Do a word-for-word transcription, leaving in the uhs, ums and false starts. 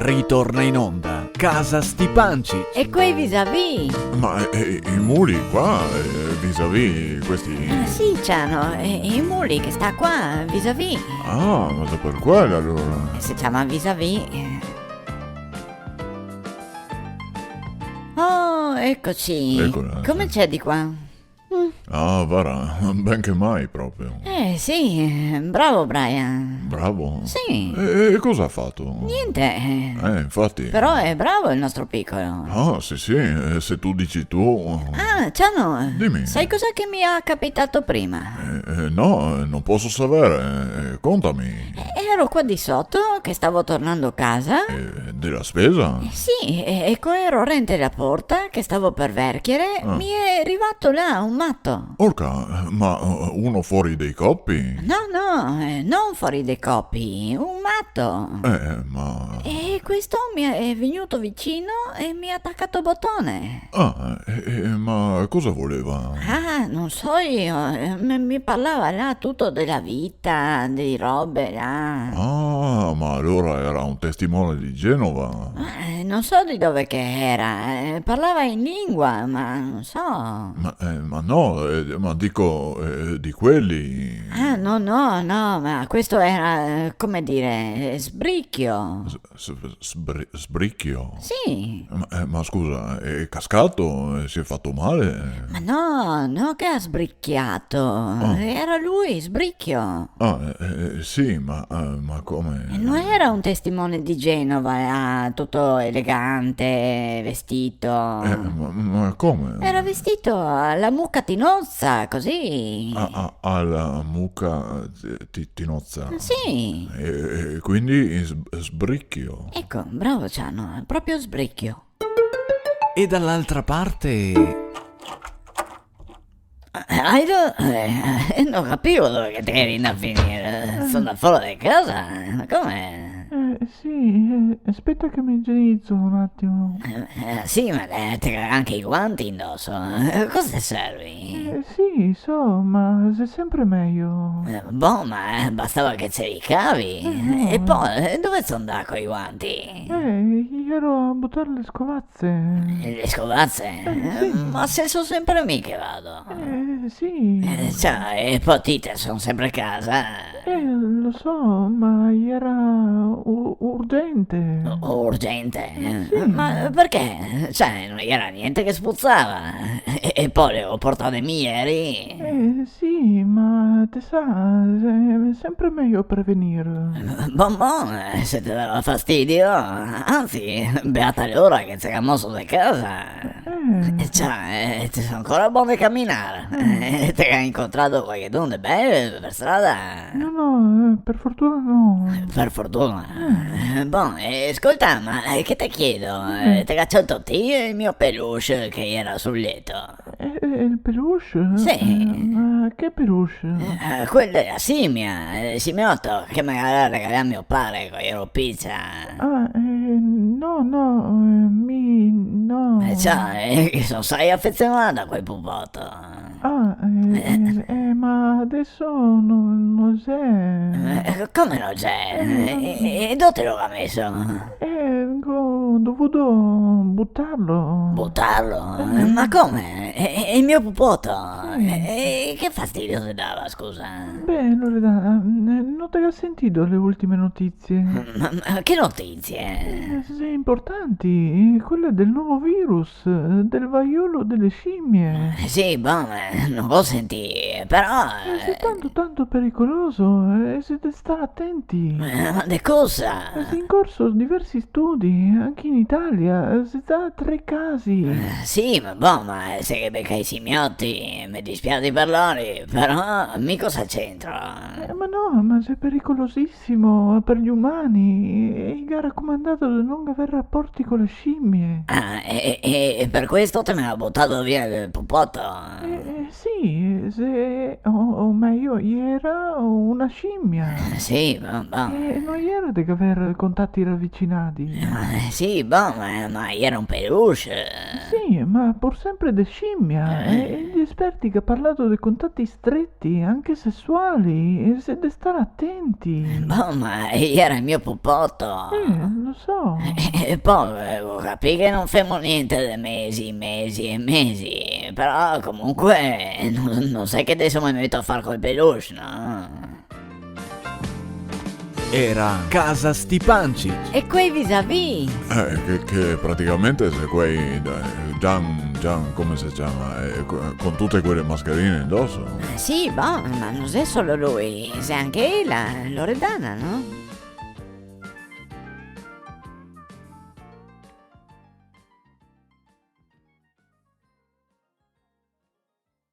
Ritorna in onda Casa Stipancich. E quei visavì? Ma, eh, eh, i muli qua, eh, visavì, questi... Ah, sì, Ciano, eh, i muli che sta qua, visavì. Ah, ma xe per quel alora. Eh, se ciama visavì, eh. Oh, ecoci. Ecola, sì. Come xe de qua? Mm. Ah, varda, ben che mai proprio. Eh, sì, eh, bravo Brian. Bravo? Sì. E, e cosa ga fato? Gnente. Eh, infati. Però xe bravo el nostro picolo. Ah, sì, sì, eh, se te disi ti. Ah, Ciano, dime. Sa cosa che me ga capità prima? Eh, eh, no, eh, no poso saver, eh, contame. Eh, ero qua de soto che stavo tornando casa. Eh, de la spesa? Eh, sì, e, e co ero rente la porta che stavo per verchiere, ah, me xe rivà là un mato. Orca, ma, eh, uno fora dei copi? No, no, eh, no fora dei copi, un mato. Eh, ma... E questo me xe vegnù vicino e me ga tacà el boton. Ah, eh, eh, ma cosa voleva? Ah, no so mi, eh, me, me parlava là tuto de la vita, de robe là. Ah, ma alora gera un testimone de Genova. Eh, no so de dove che gera, eh, parlava in lingua, ma no so. Ma, eh, ma no, eh, ma digo, eh, de quei. Ah, no, no, no, ma questo gera, eh, come dir, eh, sbrichio. S-, s-, sbri-, sbrichio? Sì. Ma, eh, ma scusa, xe cascà? Eh, se ga fato mal? Ma no, no che ga sbrichià. Ah. Gera lu, sbrichio. Ah, eh, eh, sì, ma, eh, ma come? E no gera un testimone de Genova, ah, tuto elegante, vestì? Eh, ma, ma come? Gera vestì a la muca tinoza, cusì. A, a, a la muca, eh, ti-, tinoza. Sì. E, e quindi s-, sbrichio. Eco, bravo Ciano, proprio sbrichio. E dall'altra parte? Eh, Aido, eh, no capivo dove che te geri da finir. Eh. Son da fora de casa, eh, come? Eh, sì, eh, speta che me igienizo un atimo. Eh, eh, sì, ma, eh, te ga anca i guanti indoso. Eh, cosa te servi? Eh, sì, so, ma xe sempre mejo. Eh, bon, ma, eh, bastava che te li cavi. Eh, no, eh. E po, eh, dove son ndà coi guanti? Eh, gero a butar le scovaze. Le scovaze? Eh, sì. Ma se so sempre mi che vado. Eh, sì. Eh, sa, e po ti te son sempre casa. Eh, lo so, ma gera u-, urgente. U-, urgente? Eh, sì. Ma perché? Cioè, no gera gnente che spuzava. E, e po le go portade mi ieri. Eh, sì, ma te sa, xe sempre mejo prevenir. Bon, bon, eh, se te dava fastidio, anzi, beata l'ora che te ga moso de casa. Eh. Eh, ciò, eh, te son ancora bon de caminar. Eh. Eh, te ga incontrà qualchedun de bel per strada? No, no, eh, per fortuna no. Per fortuna? Eh. Eh, bon, eh, scolta, ma, eh, che te chiedo? Dime. Eh, te ga ciolto ti el mio peluche che gera sul leto? Eh, eh, el peluche? Sì. Eh, ma che peluche? Eh, quel dela simia, el simioto che me ga regalà mio pare co gero picia. Ah, eh, no, no, eh, mi, no. Eh, ciò, eh, che son sai afezionà a quel pupoto. Ah, eh, eh, eh, ma deso no, no xe. Eh, come no xe? Eh, no. E, e dove te lo ga meso? Eh, go dovuto butarlo. Butarlo? Eh. Ma come? E, e, el mio pupoto? Sì. E, e che fastidio te dava, scusa? Beh, Loredana, mm, no te ga sentì le ultime notizie? Ma, ma che notizie? Eh, sì, importanti, quele del novo virus, del vaiolo dele simie. Eh, sì, bon, eh, no go sentì, però, eh, xe tanto, tanto pericoloso, eh, se deve star atenti. Eh, ma de cosa? Eh, xe in corso diversi studi, anca in Italia, eh, xe za tre casi. Eh, sì, ma bon, ma se i ga becà i simioti, me dispiasi per lori, però mi cosa c'entro? Eh, ma no, ma xe pericolosisimo. Simo per i umani, e i ga racomandà de no aver raporti co le simie. Ah, e, e, e per questo te me ga butà via el pupoto? Eh, eh, sì, xe, o, o mejo, gera una simia. Eh, sì, bon, bon. Eh, no gera de aver contati ravicinadi. Eh, ma, eh, sì, bon, ma, ma gera un peluche. Sì, ma pur sempre de simia. Eh. E, e i esperti ga parlà de contati streti, anca sesuali, e se de star atenti. Bon, ma gera el mio pupoto. Eh, lo Lo so. E, e po', eh, go capì che no femo gnente de mesi, mesi e mesi, però comunque no, no xe che deso me meto a far coi peluche, no? Era Casa Stipancich. E quei visavì? Eh, che, che praticamente xe quei, eh, Gian, Gian, come se ciama? Eh, co- con tute quele mascherine indoso. Eh, sì, boh, ma no xe solo lui, xe anche ela, Loredana, no?